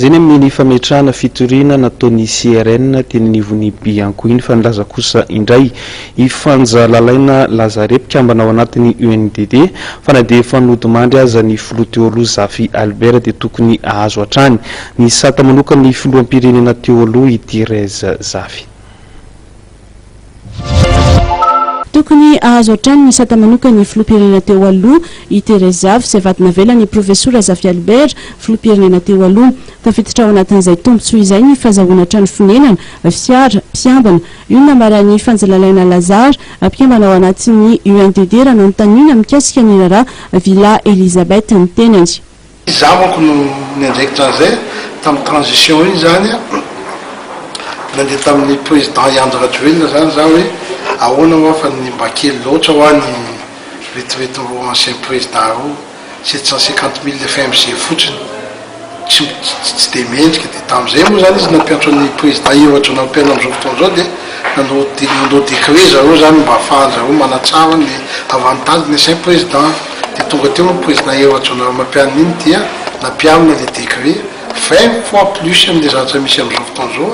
Izay ny amin'ny fametrahana fitoriana nataon'ny CRN teny anivon'ny Bianco iny fa nilaza kosa indray i Fanja Lalaina Lazare mpikambana ao anatin'ny UNDD fa na dia efa nodimandry aza ny filoha teo aloha Zafy Albert dia tokony hahazo hatrany ny sata manokan'ny filoham-pirenena teo aloha i Thérèse Zafy. Tokony hahazo hatrany ny sata manokan'ny filoham-pirenena teo aloha i Thérèse Zafy izay vady navelan'ny Profesora Zafy Albert, filoham-pirenena teo aloha. Tafiditra ao anatin'izay tombontsoa izay ny fahazahoana trano fonenana, fiara, mpiambina. Io no nambaran'i Fanjalalaina Lazare, mpikambana ao anatin'ny UNDD raha nanontaniana mikasika ny raharaha Villa Elisabeth ny tenany. Izaho manko no niandraikitra an'izay tamin'ny transition iny izany an, nandeha tamin'ny président i Andry Rajoelina izany izaho hoe ahoana hoa fa ny mba kely loatra hoa ny retraite roa ancien président roa, 750 mille FMG fotsiny, tsy tsy dia mendrika, dia tamin'izay moa izany izy nampiantso an'ny président Hery Rajaonarimampianina amin'izao fotoana izao dia nanao nanao décret zareo izany mba ahafahan-jareo manatsara ny avantage ny ancien président. Dia tonga teo ny président Hery Rajaonarimampianina iny dia nampiharina ilay décret 20 fois plus amin'ilay zavatra misy amin'izao fotoana izao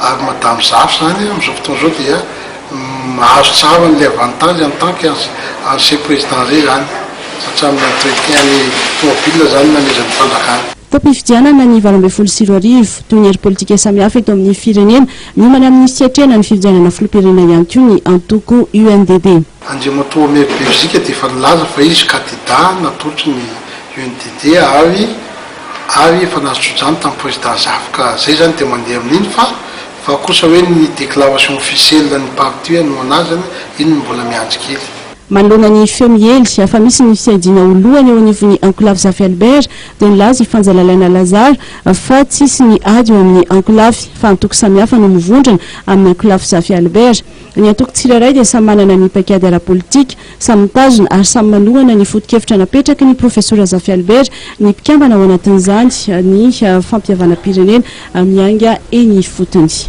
ary madame Zafy izany amin'izao fotoana izao dia mahazo tsara an'ilay avantage en tant que ancien président izay izany hatramin'ny entretien ny tomobile izany namezan'ny fanjakana. Taom-pifidianana ny 2018, toy ny hery politika samihafa eto amin'ny firenena, miomana amin'ny fiatrehana ny fifidianana filoham-pirenena ihany koa ny antoko UNDD. Andriamatoa Omer Beriziky dia efa nilaza fa izy kandida natolotry ny UNDD ary ary efa nahazo tsodrano tamin'ny Président Zafy ka zay zany dia mandeha amin'iny fa fa kosa hoe ny déclaration officielle ny parti hanohana azy zany iny no mbola miandry kely. Manoloana ny feo miely fa misy ny fiadiana ho lohany eo anivon'ny ankolafy Zafy Albert dia nilaza i Fanjalalaina Lazare fa tsisy ny ady eo amin'ny ankolafy fa antoko samihafa no mivondrona amin'ny ankolafy Zafy Albert. Ny antoko tsirairay dia samy manana ny paikady ara-politika, samy mitazona ary samy manohana ny foto-kevitra napetraky ny Profesora Zafy Albert ny mpikambana ao anatin'izany ny fampihavanam-pirenena miainga eny ifotony.